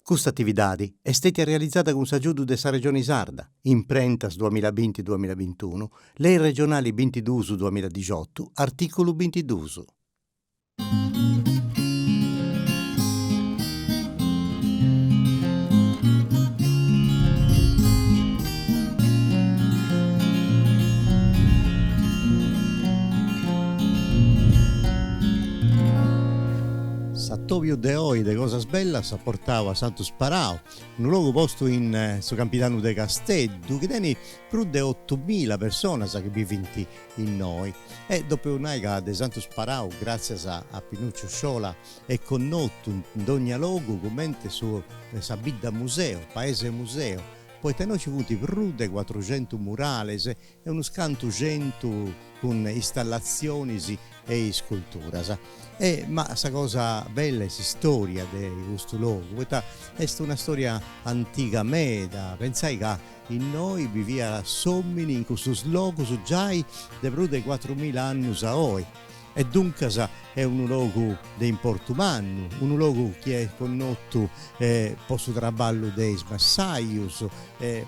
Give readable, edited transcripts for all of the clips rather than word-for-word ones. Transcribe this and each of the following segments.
Custa atividadi est stètia realizada cun s'agiudu de sa Regioni Sarda, Imprentas duamillabinti duamillabintunu, Lei regionali bintiduus duamilladixotu, artìculu bintiduus. S'atobiu de oi de Cosas Bellas s'at portau a Santu Sparau, unu logu postu in su Campidanu de Casteddu chi tenit prus de otumila personas chi bivint innoi. E depu nai ca de Santu Sparau, gràtzias a Pinuccio Sciola, est connotu in dogna logu cumenti su sa bidda museu, paese museu, poita innoi ci funt prus de cuatruxentus murales e unus cantu centu cun installatzionis e isculturas. E ma sa cosa bella est s'istoria de custu logu, poita est una storia antiga meda, pentzai ca Innoi biviat s'omini in custus logus giai de prus de cuatrumila annus a oi e duncas est unu logu de importu mannu, unu logu chi est connotu po su traballu de is massajus,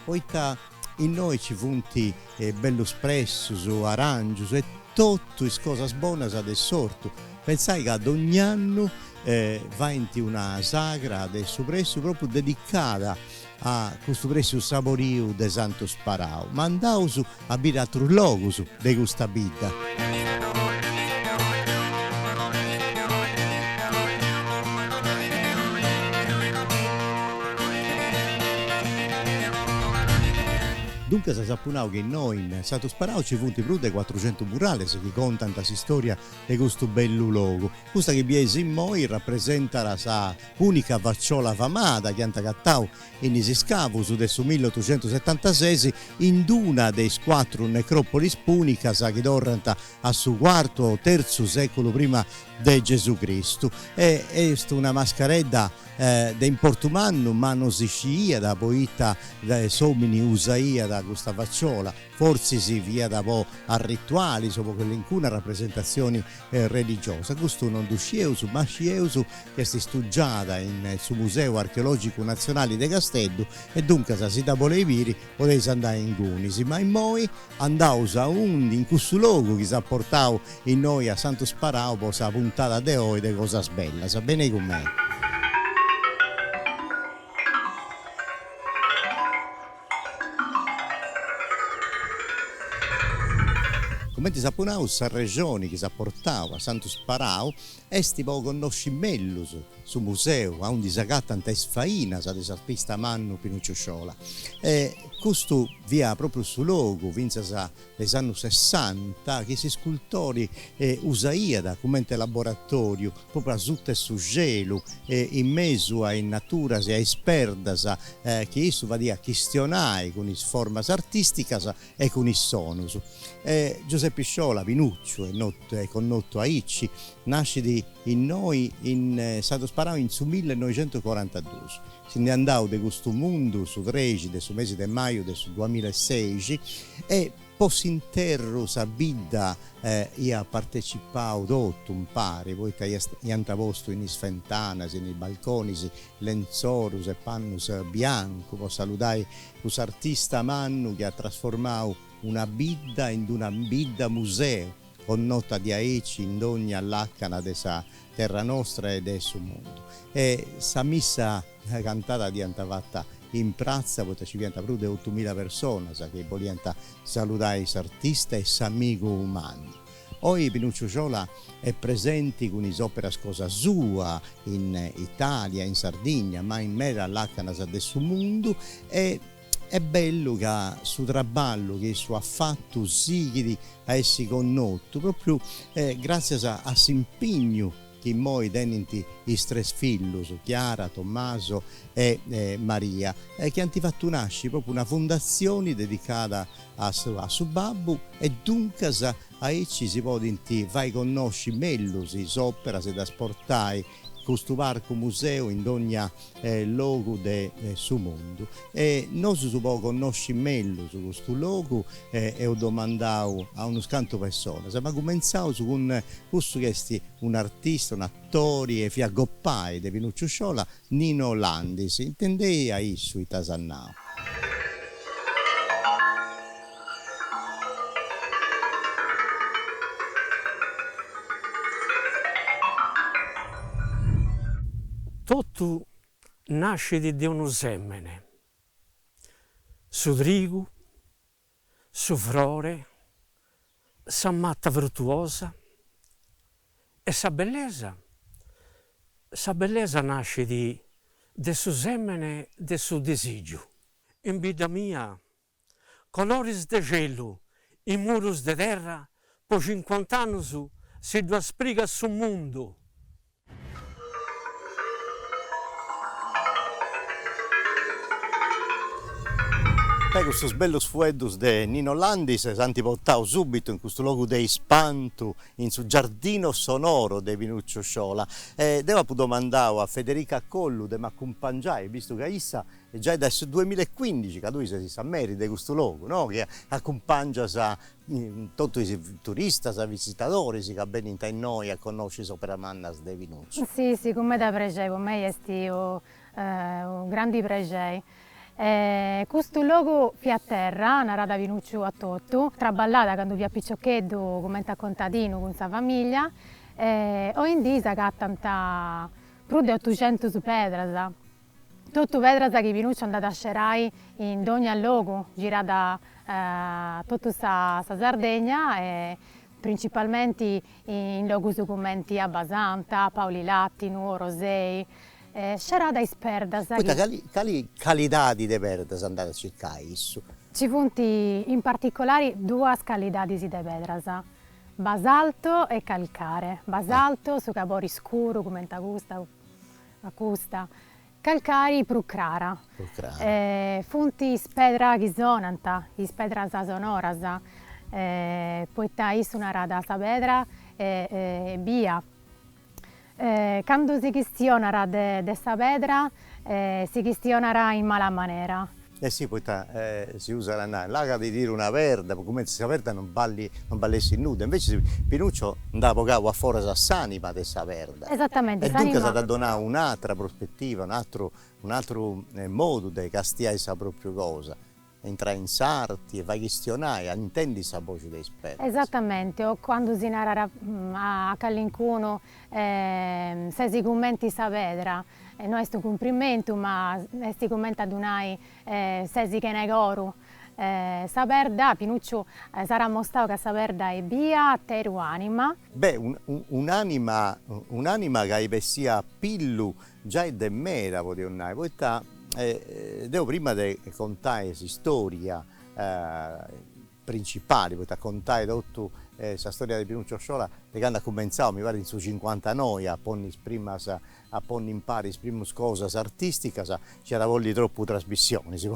poita innoi ci funt bellus pressus, arangius e totu is cosas bonas de s'ortu. Pentzai ca dogn'annu faint una sagra de su pressu propriu dedicada a custu pressu saboriu de Santu Sparau, ma andaus a biri atrus logus de custa bidda. Duncas s'apu nau chi innoi in Santu Sparau ci funt prus de cuatruxentus murales chi contant s'istoria de custu bellu logu. Custa chi bieis immoi rapresentat sa Unica faciola famada chi ant agatau in is iscavus de su milliotuxentusetantases in d-una de is cuatru necròpolis pùnicas chi torrant a su cuartu o tertzu sèculu prima de Gesù Cristu. E est una mascaredda de importu mannu ma no si sciiat poita s'òmini usaiat custa faciola, fortzis fiat po arritualis o po calincuna rapresentatzioni religiosa, custu non ddu scieus, ma scieus chi est stugiada in su Museu Archeologicu Natzionali de Casteddu e duncas si dda boleis biri podeis andai ingunis. Ma immoi andaus aundi, in cussu logu chi s'at portau innoi a Santu Sparau po sa puntada de oi de Cosas Bellas. Benei cun mei. Cumenti s'apu nau, s'arrexoni chi s'at portau a Santu Sparau est po connosci mellus su museu aundi s'agatant is fainas de s'artista mannu Pinuccio Sciola. E custu fiat propriu su logu, fintzas de is annus sessanta, chi s'iscultori usaiat cumenti laboratoriu, propriu asuta 'e su xelu, in mesu a is naturas e a is perdas chi issu fadiat chistionai cun is formas artisticas e cun is sonus. Giuseppi Sciola, Pinucciu, est connotu aici, nascit innoi in Santu Sparau in su millenoixentucorantaduus. Si nd'est andau de custu mundu su trexi de su mesi de maju de su duamilaseixi e po s'interru sa bidda iat partecipau totu impari poita iant postu in is fentanas, in is balconis, lentzorus e pannus biancu po saludai cuss'artista mannu chi at trasformau una bidda in d'una bidda museu connota diaici in dogna làcana de sa terra nostra e de su mundu. E sa missa cantada dd'iant fata in pratza poita ci fiant prus de otumila personas chi boliant saludai s'artista e s'amigu mannu. Oi Pinuccio Sciola est presenti cun is òperas cosa sua in Italia, in Sardigna, ma in meda làcanas de su mundu e Est bellu ca su traballu chi issu at fatu sighit a essi connotu pròpriu gràtzias a s'impignu chi immoi tenint is tres fillus, Chiara, Tommaso e Maria, chi ant fatu nasci pròpriu una fundatzioni dedicada a su babbu e duncas aici si podint fai connosci mellus is òperas e ddas portai. custu parcu museu in dogna logu de su mundu. E nosus po connosci mellus custu logu eus domandau a unus cantu pessonas, ma cumentzaus cun cussu chi est un'artista, un'atori e fiat gopai de Pinucciu Sciola, Nino Landis. Intendei a issu ita s'at nau. Totu nascit de unu sèmene, su trigu, su frore, sa mata frutuosa e sa bellesa, sa bellesa nascit de su sèmene de su disìgiu. In bidda mia Coloris de celu in murus de terra po cincuant'annus si ddu sprigat su mundu. Beh, custus bellus fueddus de Nino Landis s'ant portau subitu in custu logu de ispantu, in su giardino sonoro de Pinuccio Sciola. E deu apu domandau a Federica Collu de m'acumpangiai, bistu ca issa E giai dae su duemillaecuindixi, ca tui ses sa meri de custu logu, no, chi acumpangias totu is turistas, visitadoris ca benint a innoi a connosci is operas mannas de Pinuccio. Si, si, cun meda prexei, po mei est unu grandi prexei. Custu logu fiat terra, narat Pinucciu a totu, traballat candu fiat piciocheddu cumenti a contadinu cun sa familia e oindì s'agatant prus de otuxentus pedras Totu pedras chi Pinuccio andat a scerai in dogna logu, girat totu sa Sardegna e principalmenti in logus cumenti Abbasanta, Paulilatinu, Orosei, scerat is perdas chi. Poita cali cali calidadi de perdas andat a circai issu? Ci funt in particolari duas calidadis de pedras, basalto e calcare. Basalto, su cabori scuru cumenti a custa, A custa calcari prus crara. Prus crara. Funt is pedras chi sonant, is pedras sonoras, poita issu narat sa pedra est bia. Candu si chistionat de sa pedra si chistionat in mala manera. Eh si, poita si usat a nai, là ca ti tiru una perda, cumenti si sa perda non balli non ballessit nudda, invecias Pinuccio nd'at bogau a foras s'anima de sa perda. Esatamenti, E duncas at donau un'atra prospettiva, un'atru un'atru modu de castiai sa propriu cosa, intrai in s'arti e fai chistionai, a intendi sa boxi de is perdas. Esatamenti, o candu si narat a calincunu ses cumenti sa pedra, E no est unu cumprimentu ma est cumenti a ddu nai ses chene coru. Sa perda, Pinucciu s'at amostau ca sa perda est bia, ateru anima. Beh, un'anima, un'anima ca est bessia a pillu giai de meda, podeus nai, poita deu prima de contai s'istoria principali, poita contai totu sa storia de Pinuccio Sciola de candu at cumentzau, mi parit in su cincuantanoi a ponni is primas, a ponni impari is primus cosas artisticas, nci at a bolli tropu trasmissionis,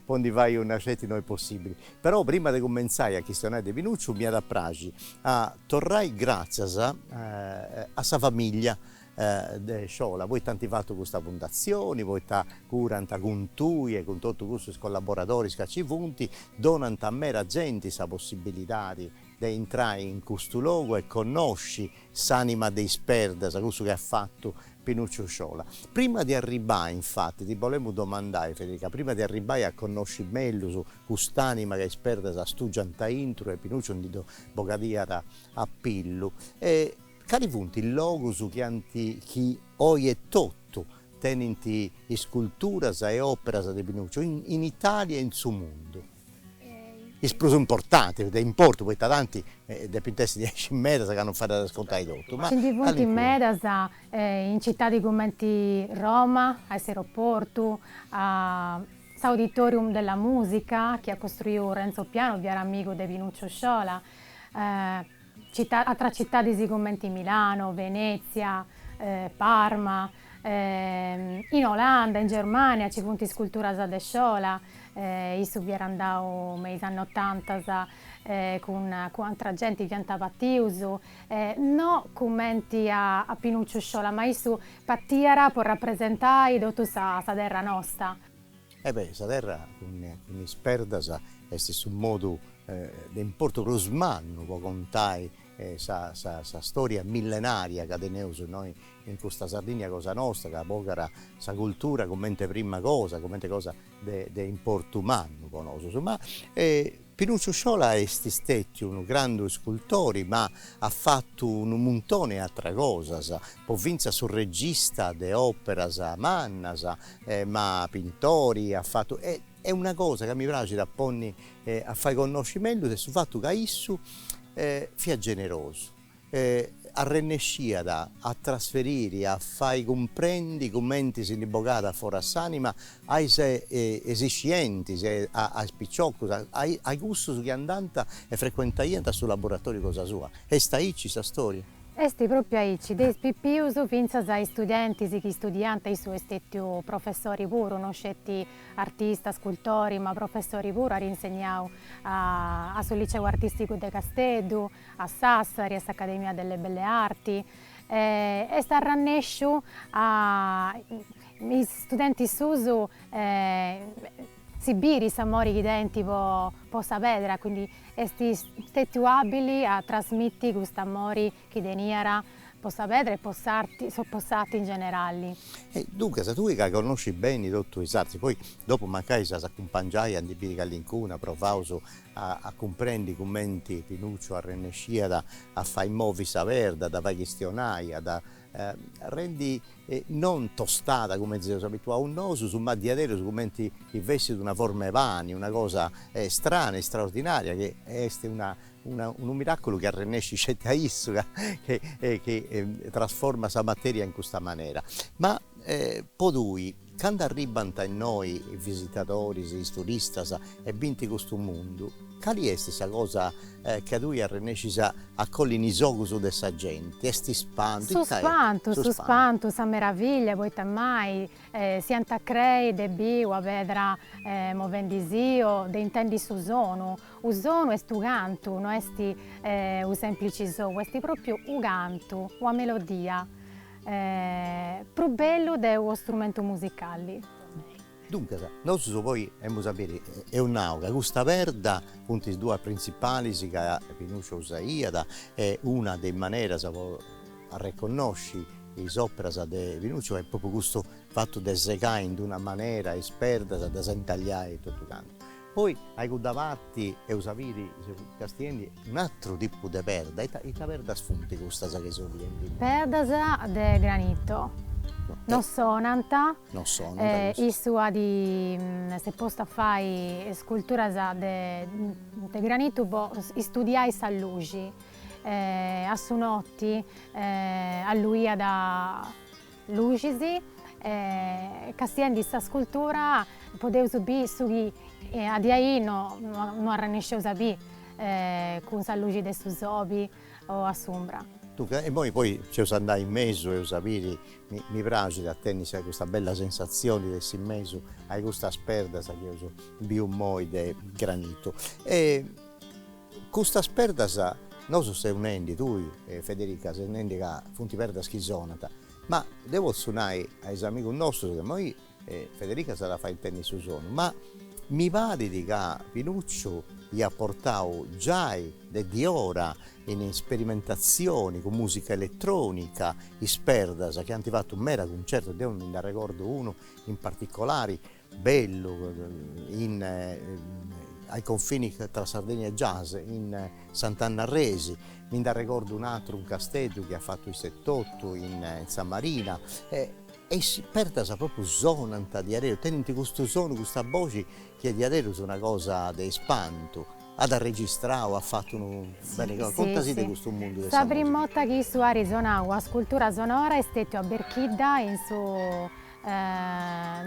po ndi fai una sceti no est possibili. Però prima de cumentzai a chistionai de Pinucciu m'iat a praxi a torrai gratzias a sa familia de Sciola, poita ant fatu custa fundatzioni, poita curant cun tui e cun totu cussus collaboradoris ca ci funt, donant a meda genti sa possibilidadi de intrai in custu logu e connosci s'anima de is perdas, cussu chi at fatu Pinuccio Sciola. Prima de arribbai, infati, ti bolemu domandai, Federica, prima de arribbai a connosci mellus cust'anima ca is perdas stugiant aintru e Pinuccio ndi ddu bogadiat a pillu, Cali funt is logus chi ant chi oi etotu tenint isculturas e òperas de Pinuccio in Italia e in su mundu? Is prus importantis, de importu, poita tanti depint essi diaici medas ca non fait a ddas contai totu, ma Nci ndi funt medas in citadi cumenti Roma, a s'aeroportu, a s'Auditorium della Musica chi at costruiu Renzo Piano, fiat amigu de Pinuccio Sciola, Atras citadis cumenti Milano, Venezia, Parma. In Olanda, in Germania nci funt isculturas de Sciola, issu fiat andau me is anni otantas cun cun atra genti fiant partius, no cumenti a Pinucciu Sciola, ma issu partiat po rapresentai totu sa terra nosta. E beh, sa terra cun cun is perdas est su modu de importu prus mannu po contai sa sa sa storia millenaria ca teneus innoi in custa Sardigna cosa nosta, ca bogat sa cultura comente prima cosa, comente cosa de de importu mannu po nosus. Ma Pinucciu Sciola est stetiu unu grandu iscultori ma at fatu unu muntoni 'e atras cosas, po fintzas su regista de operas mannas, ma pintori at fatu e e una cosa ca mi praxit a ponni a fai connosci mellus est su fatu ca issu fiat generosu arrennesciat a trasferiri, a fai cumprendi cumenti si ndi bogàt a foras s'anima a is iscientis, a is piciocus, a cussus chi andànt e frecuentaiant su laboratoriu cosa sua. Est aici sa storia? Est propriu aici, de is pipius fintzas a is studentis chi studiànt, issu est stetiu professori puru, no sceti artista, scultori, ma professori puru, at insegnau a su Liceu Artisticu de Casteddu, a Sassari, a s'Accademia delle Belle Arti, e est arrannèsciu a is studentis suus si biri s'amori chi tenint po po sa pedra, quindi est stetiu abili a trasmiti cust'amori chi teniat po sa pedra e po s'arti po s'arti in generali. E duncas tui ca connoscis beni totu is artis, poi dopu mancai s'as acumpangiai a ndi biri calincuna, provaus a cumprendi cumenti Pinucciu arrennesciat a fai movi sa perda, a dda fai chistionai, a dda rendi non tostada cumenti seus abituaus nosus, ma diaderus cumenti chi fessit una forma 'e pani, una cosa strana e straordinaria chi est una unu miraculu chi arrennescit sceti a issu ca chi trasformat sa materia in custa manera. Ma po tui Candu arribant innoi is visitadoris, is turistas e bint custu mundu, cali est sa cosa ca tui arrennescis a colli in is ogus de sa genti? Est ispantu? Su spantu, su spantu, sa meraviglia, poita mai s'iant a crei de biri una pedra movendisì o de intendi su sonu. U sonu est u cantu, no est u semplici sou, est propriu u cantu, una melodia. Prus bellu de unu strumentu musicali. Duncas, nosus poi emus a biri, eus nau ca custa perda funt is duas printzipalis ca Pinuccio usaiat e una de is maneras po arreconnosci is operas de Pinuccio est propriu custu fatu de segai in d'una manera is perdas, ddas intagliai e totu cantu. Poi a cudda parti eus a biri, seu castiendi, un'atru tipu de perda, ita ita perdas funt custas chi seus biendi? Perdas de granito, no sonant, no sonant issu at s'est postu a fai sculturas de de granitu po istudiai sa luxi, a su noti alluiat luxis e castiendi sa scultura podeus biri su chi a diai no no arrennesceus a biri cun sa luxi de su sobi o a s'umbra. Duncas, e immoi poi nc'eus andai in mesu, eus a biri, mi mi praxit a tenni custa bella sensatzioni de essi in mesu a custas perdas chi eus biu immoi de granitu. E custas perdas, nosu seus nendi, tui Federica ses nendi ca funt perdas chi sonant, Ma deu potzu nai a is amigus nostus ca immoi Federica s'at a fai intendi su sonu, ma mi parit ca Pinucciu iat portau giai de diora in sperimentatzioni cun musica eletronica is perdas chi ant fatu meda cuncertus, deu mi nd'arregordu unu in particolari bellu in ai confini tra Sardegna e jazz in Sant'Anna Arresi, mi nd'arregordu un'atru in Casteddu chi at fatu issu etotu in sa Marina e is perdas propriu sonant diaderus, tenint custu sonu, custa boxi chi est diaderus una cosa de ispantu. At arregistrau, at fatu unu beni cosa, contasì de custu mundu de sa musica. Sa prima 'orta chi issu at sonau una scultura sonora est stetiu a Berchidda in su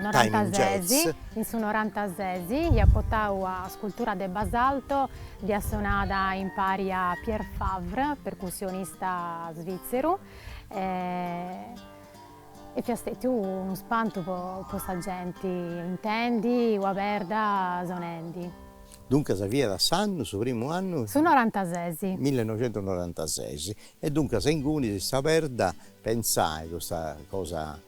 norantasesi, in su norantasesi iat portau una scultura de basalto, dd'iat sonada impari a Pierre Favre, percussionista svìtzeru. E fiat stetiu unu spantu po po sa genti intendi una perda sonendi. Duncas fiat s'annu, su primu annu? Su norantases. Millenoixentunorantases. E duncas ingunis sa perda, pentzai custa cosa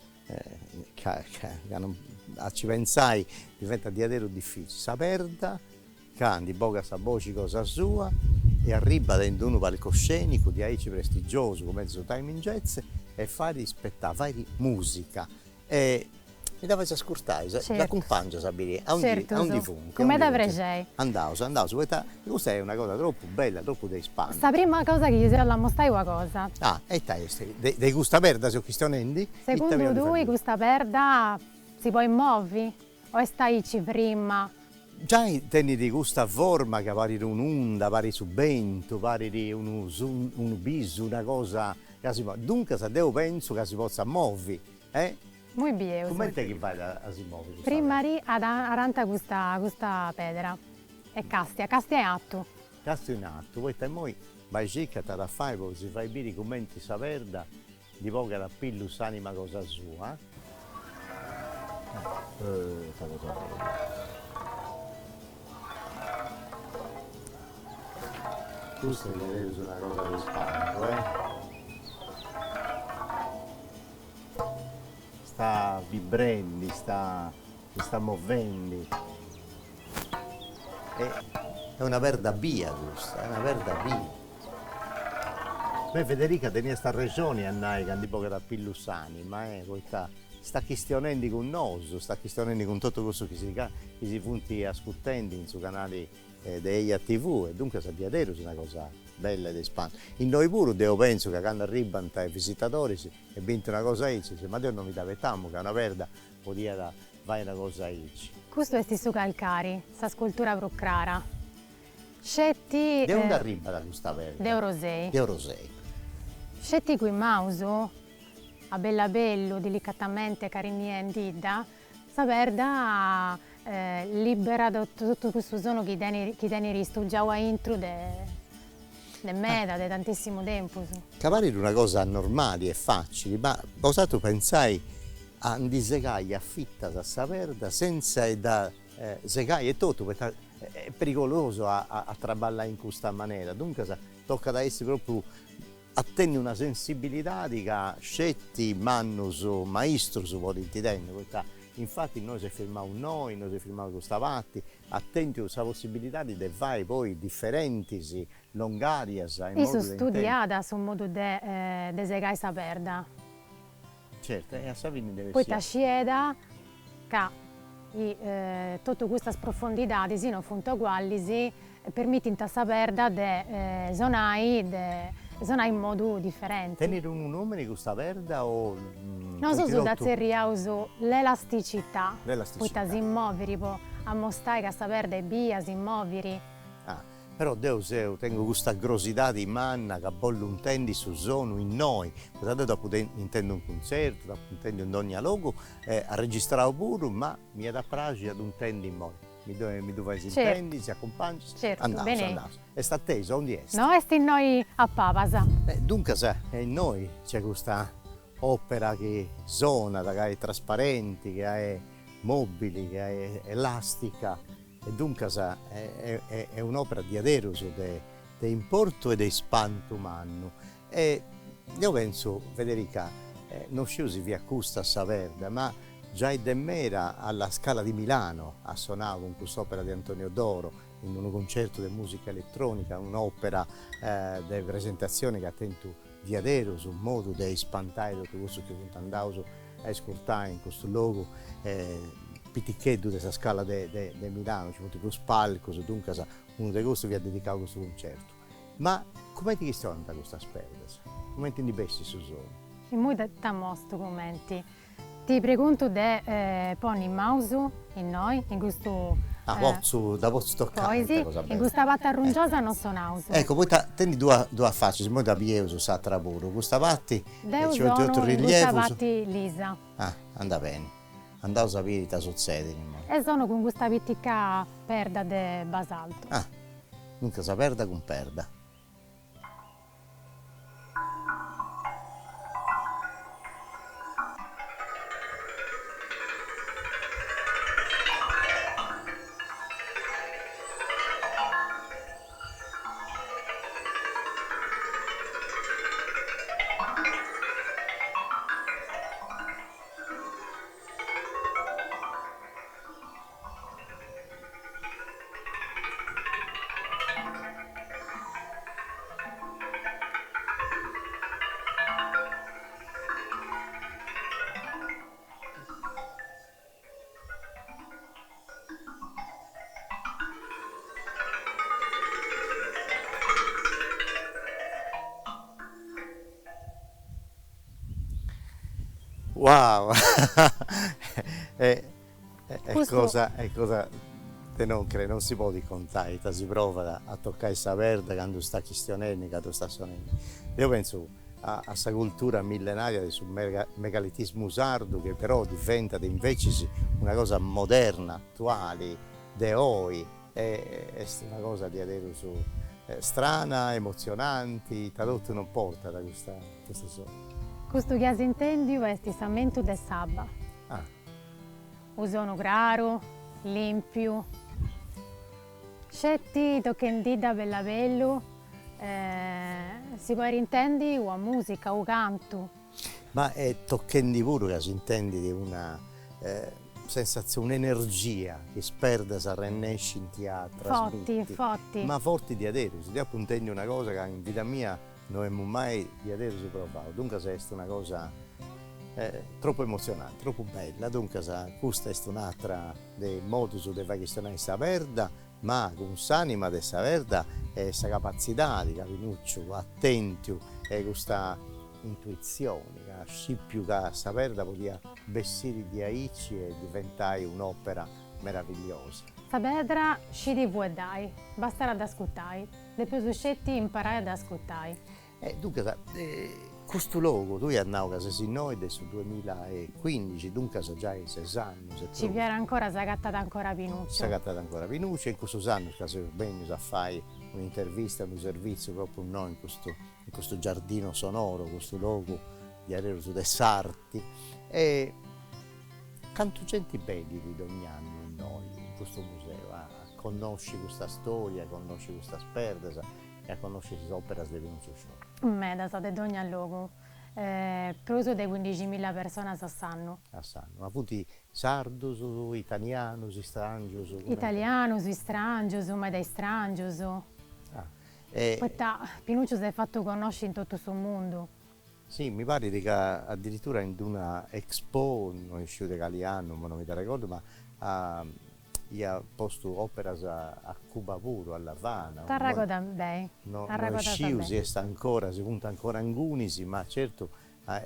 ca ca non a ci pentzai diventat diaderus dificili, sa perda ca ndi bogat sa boxi cosa sua e arribbat in d'unu palcoscenicu diaici prestigiosu cumenti su Time in Jazz e fait spetà, fait musica e mi dda fais ascurtai, dd'acumpangias a biri aundi aundi funt. Cun meda prexei. Andaus, andaus, poita custa est una cosa tropu bella, tropu de ispantu. Sa prima cosa chi si 'ollu amostai una cosa. Ah, e ita est? De custa perda seus chistionendi? Segundu tui custa perda si podit movi o est aici frima? Giai tenit custa forma ca parit un'unda, parit su bentu, parit unu unu bisu, una cosa ca si movit. Duncas deu pentzu ca si potzat movi, eh? Immoi bieus. Cumenti chi fait a si movi custa perda? Frimmarì aranta custa custa pedra e castia, castia in atu. Castiu in atu, poita immoi bai circa ita at a fai po si fai biri cumenti sa perda Ndi bogat a pillu s'anima cosa sua. Eh, ita cosa bella. Custa est diaderus una cosa de ispantu, eh. Sta vibrendi, sta si sta movendi. Est una perda bia custa, est una perda bia. Beh Federica teniast arrexoni a nai ca ndi bogat a pillu s'anima, eh, poita sta chistionendi cun nosu, sta chistionendi cun totu cussus chi si chi si funt ascurtendi in su canali de Eja TV e duncas diaderus una cosa bella e de ispantu. Innoi puru deu pentzu ca candu arribant is visitadoris e bint una cosa aici, ma deu non mi dd'abetamu ca una perda podiat fai una cosa aici. Custu est su calcari, sa scultura prus crara. Sceti. De undi arribat custa perda? De Orosei. De Orosei. Sceti cun is maus, a bellu a bellu, dilicatamente carinniendidda, sa perda liberat totu cussu sonu chi tenit chi tenit stugiau aintru de de meda, de tantissimu tempus. Ca parit una cosa normali e facili, ma bosatrus pentzai a ndi segai a fitas sa perda sentza 'e dda segai etotu, poita est perigolosu a a traballai in custa manera, duncas tocat a essi propriu a tenni una sensibilidadi ca sceti mannus maistrus podint tenni, poita infati innoi s'est firmau innoi, innoi s'est firmau custa parti, at tentu sa possibilidadi de fai poi diferentis longarias in modu de Issu studiat su modu de de segai sa perda. Certu, e a sa fini nd'est Poita sciet ca totu custas profondidadis non funt ogualis permitint a sa perda de sonai de sonai in modu diferenti. Tenit unu nomini custa perda o Nosu dda tzerriaus l'elasticità, poita si moviri po ammostai ca sa perda est bia, si moviri. Ah, Però deu seu, tengu custa crosidadi manna ca bollu intendi su sonu innoi, poita deu dd'apu intendiu in cuntzertu, dd'apu intendiu in dogna logu, arregistrau puru, ma m'iat a praxi a ddu intendi immoi. Mi ddu mi ddu fais intendi, si acumpangias? Certu, benei. Andaus, est atesu, aundi est? No, est innoi a pabas. Duncas, innoi nc'est custa opera chi sonat, ca est trasparenti, ca est mobili, ca est elastica E duncas est un'òpera diaderus de importu e de ispantu mannu. E deu pentzu, Federica, non sciu si fiat custa sa perda, ma giai de meda alla Scala di Milano at sonau cun cust'òpera de Antonio Doro in unu cuncertu de mùsica eletrònica, un'òpera de presentatzioni chi at tentu diaderus modu de ispantai totu cussus chi funt andaus a iscurtai in custu logu piticheddu de sa Scala de de Milano, nci funt prus palcus, duncas unu de custus fiat dedicau a custu cuncertu. Ma cumenti chistionant custas perdas? Cumenti ndi bessit su sonu? Immoi t'ammostu cumenti. Ti preguntu de ponni is maus innoi, in custu. Ah, potzu, dda potzu tocai, ita cosa bella. In custa parti arrungiosa non sonaus. Ecco, poita tenit duas facis, immoi dda bieus s'atera puru, custa parti Deu sonu in custa parti lisa. Ah, andat beni. Andaus a biri ita sutzedit immoi. E sono cun custa pitica perda de basalto. Ah, duncas perda cun perda. Wow! Est cosa est cosa de non crei, non si podit contai ita si provat a tocai sa perda candu stat chistionendi, candu stat sonendi. Deu pentzu a sa cultura millenaria de su megalitismu sardu chi però diventat invecis una cosa moderna, atuali, de oi, e est una cosa diaderus strana, emotzionanti, ita totu non portat custa custu sonu. Custu chi as intendiu est s'ammentu de s'abba. Ah. Unu sonu craru, limpiu. Sceti tochendidda bellu bellu si podit intendi una musica, unu cantu. Ma est tochendi puru ca s'intendit una sensatzioni, un'energia chi is perdas arrennescint a trasmiti. Forti, forti. Ma forti diaderus, deu apu intendiu una cosa ca in vida mia no emu mai diaderus provau, duncas est una cosa tropu emotzionanti, tropu bella, duncas custa est un'atra de is modus de fai chistionai sa perda, ma cun s'anima de sa perda e sa capatzidadi ca Pinucciu at tentu e custa intuitzioni ca at scipiu ca sa perda podiat bessiri diaici e diventai un'opera meravigliosa. Sa pedra scit fueddai, bastat a dd'ascurtai, depeus sceti imparai a dd'ascurtai. E duncas, custu logu, tui as nau ca ses innoi de su duemilaecuindixi, duncas giai ses annus e prus. Ci fiat ancora, s'agatat ancora Pinuccio. S'agatat ancora Pinuccio e in custus annus ca seus bennius a fai un'intervista, unu servìtziu propriu innoi in custu in custu giardino sonoro, custu logu diaderus de s'arti e cantu genti benit dogni annu innoi in custu museu a connosci custa storia, a connosci custas perdas e a connosci is operas de Pinuccio Sciola. Medas, de dogna logu, prus de cuindiximilla personas a s'annu. A s'annu, ma funt sardus, italianus, istrangius? Italianus, istrangius, meda istrangius. Ah, e. Poita Pinuccio s'est fatu connosci in totu su mundu. Si, mi parit ca addirittura in d'una expo, no isciu de cali annu, ma no mi dd'arregordu, ma iat postu operas a Cuba puru, a L'Avana. T'arregodas beni, No isciu si est ancora, si funt ancora ingunis, ma certu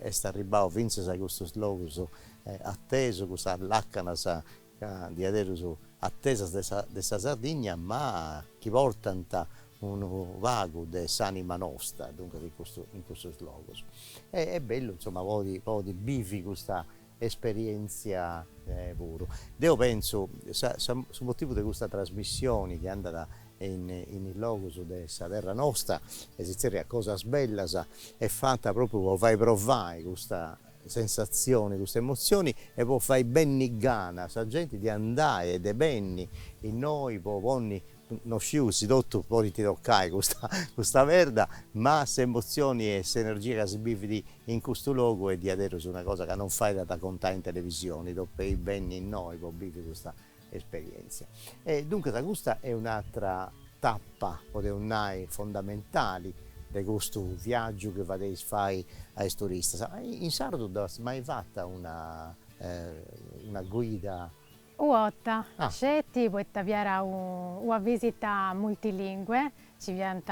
est arribbau fintzas a custus logus atesu, custas lacanas ca diaderus atesas de sa de sa Sardigna, ma chi portant unu pagu de s'anima nosta, duncas in custu in custus logus. E est bellu insoma podi podi bivi custa esperientzia puru. Deu pentzu, sa su motivu de custa trasmissioni chi andat in in is logus de sa terra nosta e si zerriat Cosas Bellas est fata propriu po fai provai custa sensatzioni, custa emotzioni e po fai benni gana a sa genti de andai e de benni innoi po ponni, no sciu si totus podint tocai custa custa perda, ma s'emotzioni e s'energia ca si bivit in custu logu est diaderus una cosa ca non fait a dda contai in televisioni, depeis benni innoi po bivi custa esperientzia. E duncas custa est un'atra tappa, podeus nai, fondamentali de custu viaggiu chi fadeis fai a is turistas. In sardu dd'as mai fata una una guida? U' 'orta sceti poita fiat una visita multilingue, ci fiant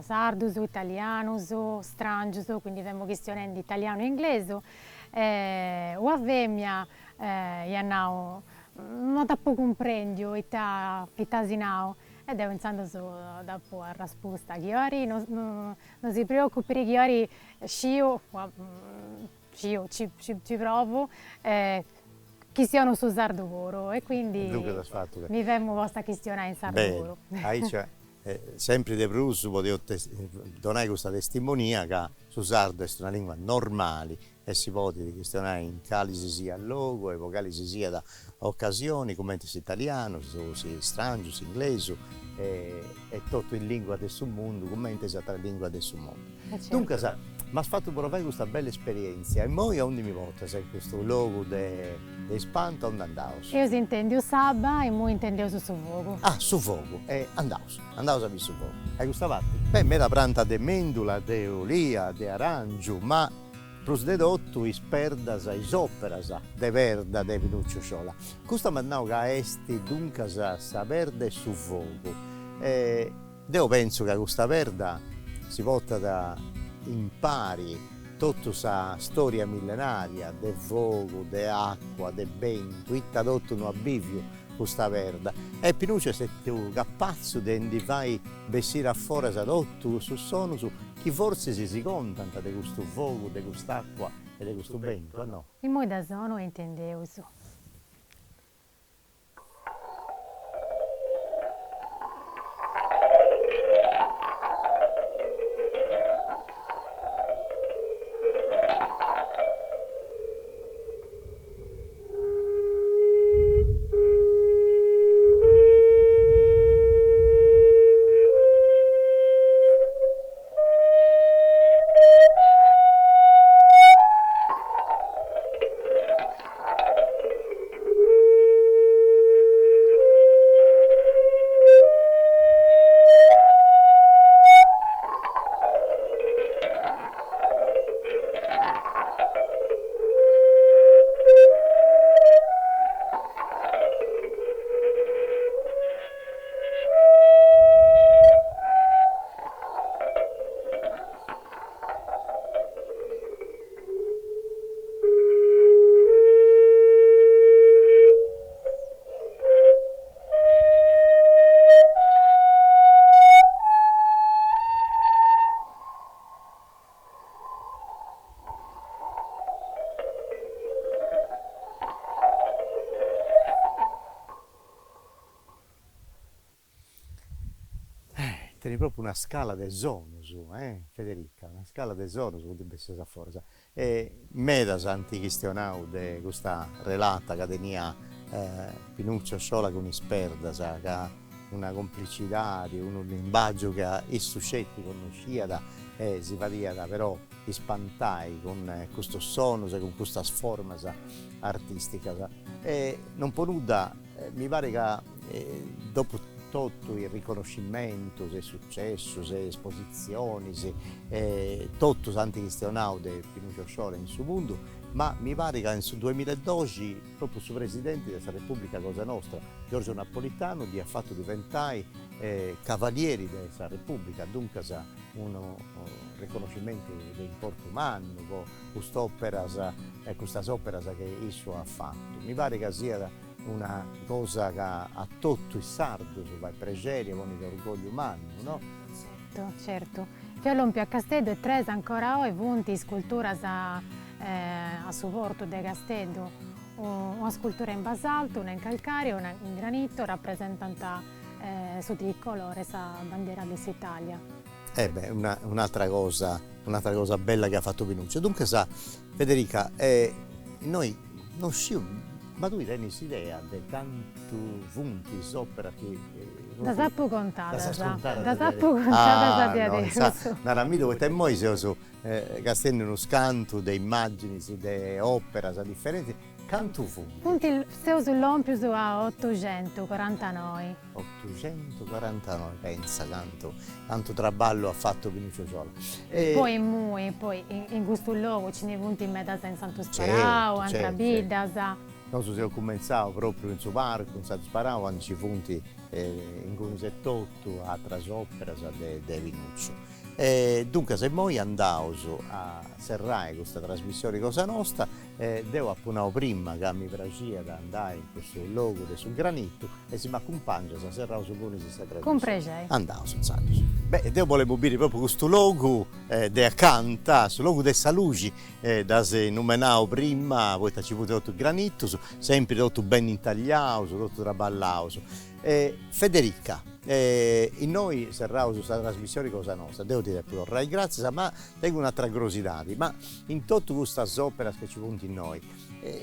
sardus, italianus, strangius, quindi femu chistionendi italianu e inglesu, e una femia iat nau, no t'apu cumprendiu ita ita as nau, e deu intzandus dd'apu arraspusta chi ori no no si preocupit chi ori sciu, sciu, ci ci provu, chistionu su sardu puru e quindi mi femu posta a chistionai in sardu puru. Beni, aici sempri de prus podeus donai custa testimonia ca su sardu est una lingua normali e si podit chistionai in cali si siat logu e po cali si siat ocasioni, cumenti s'italianu, s'istrangiu, s'inglesu e totu is linguas de su mundu, cumenti is atras linguas de su mundu. Duncas, m'as fatu provai custa bella esperientzia, immoi aundi mi portas in custu logu de ispantu, aundi andaus? Eus intendiu s'abba, immoi intendeus su fogu. Ah, su fogu, e andaus, andaus a biri su fogu. A custa parti? Beh, meda pranta de mendula, de olia, de arangiu, ma prus de totu is perdas, is operas de perda de Pinuccio Sciola. Custa m'as nau ca est duncas sa perda 'e su fogu e deu pentzu ca custa perda si portat impari. totu sa storia millenaria de fogu, de acua, de bentu, ita totu no at biviu custa perda. E Pinuccio est stetiu capatzu de ndi fai bessiri a foras totu cussus sonus chi fortzis si contant de custu fogu, de cust'acua e de custu bentu, o no? Immoi dda sonu e intendeus. Tenit propriu una scala de sonus, eh Federica, una scala de sonus funt bessias a foras. E medas ant chistionau de custa relata ca teniat Pinuccio Sciola cun is perdas, ca una complicidadi, unu limbàgiu ca issu sceti connosciat e si fadiat però ispantai cun custus sonus e cun custas formas artisticas. E non po nudda mi parit ca dopu totu is riconoscimentus e sucessus e espositzionis e totus ant chistionau de Pinuccio Sciola in su mundu, ma mi parit ca in su duemilaedoxi propriu su presidenti de sa Repubblica cosa nostra, Giorgio Napolitano, dd'iat fatu diventai cavalieri de sa Repubblica, duncas unu riconoscimentu de importu mannu po cust'operas e custas operas chi issu at fatu. Mi parit ca siat una cosa ca a totu is sardus fait prexeri e ponit orgogliu mannu, no? Certu, certu. Fia lompiu a Casteddu e tres ancora oi funt isculturas a su portu de Casteddu, una scultura in basaltu, una in calcàriu e una in granito, rapresentant su tricolore, sa bandiera de s'Italia. Eh beh, una un'atra cosa, un'atra cosa bella chi at fatu Pinuccio. Duncas Federica, innoi non sciu, ma tui tenis idea de cantu funt is operas chi Ddas apu contadas, ddas apu contadas diaderus. Naramiddu poita immoi seus castiendi unu scantu de immaginis de operas diferentis, cantu funt? Funt, seus lompius a otuxentucorantanoi. Otuxentucorantanoi, pentza cantu cantu traballu at fatu Pinuccio Sciola. Poi immui, poi in custu logu ci ndi funt medas in Santu Sparau, atras biddas. Nosu seus cumentzau propriu in su parcu, in Santu Sparau, ma nci funt ingunis etotu atras operas de Pinuccio. E duncas immoi andaus a serrai custa trasmissioni cosa nosta E deu apu nau prima ca mi praxiat andai in cussu logu de su granitu e si m'acumpangias serraus ingunis sa trasmissioni. Cun prexei. Andaus intzandus. Beh, deu bolemu biri propriu custu logu de acanta, su logu de sa luxi, dd'as numenau prima poita nci funt totu granitus, sempri totu beni intagliaus, totu traballaus. Federica, innoi serraus sa trasmissioni cosa nosta, deu ti depu torrai gratzias, ma tengu un'atra crosidadi, ma in totu custas operas chi nci funt innoi,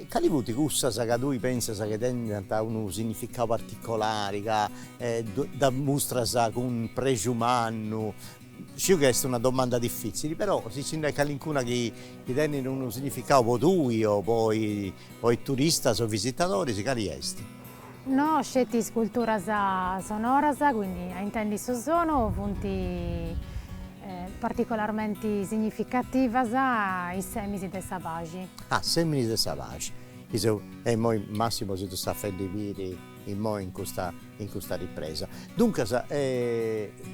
cali funt cussas ca tui pensas chi tengiant unu significau particolari, ca ddas mustras cun prexu mannu? Sciu ca est una domanda difitzili, però si nci nd'est calincuna chi tenit unu significau po tui o po is turistas o visitadoris, cali est? No sceti isculturas sonoras, quindi a intendi su sonu funt particolarmenti significativas is seminis de sa paxi. Ah, seminis de sa paxi. Chi seu, e immoi Massimo si ddus at fendi biri. immoi in custa in custa ripresa. Duncas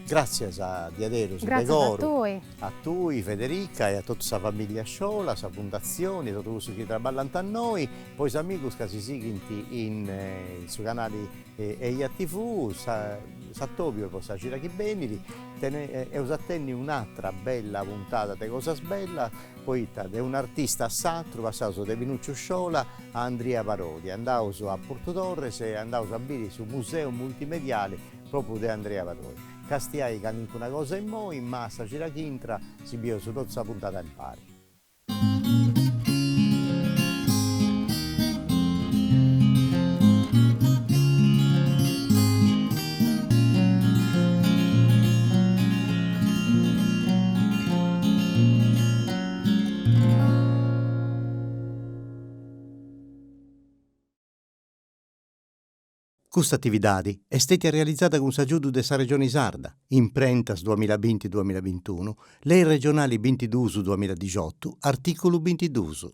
gràtzias diaderus de coru a tui Federica e a totu sa familia Sciola, sa fundatzioni, totu cussus chi traballant innoi, po is amigus ca si sighint in su canali Eia TV, s'atobiu est po sa cida chi benit, eus a tenni un'atra bella puntada de Cosas Bellas, poita de un'artista a s'atru passaus de Pinucciu Sciola a Andria Parodi, andaus a Portu Torres e andaus a biri su museu multimediali propriu de Andria Parodi. Castiai calincuna cosa immoi, ma sa cida chi intrat si bieus totu sa puntada impari. Custa atividadi est stètia realizada cun s'agiudu de sa Regioni Sarda, Imprentas duamillabinti duamillabintunu, Lei regionali bintiduus duamilladixotu, artìculu bintiduus.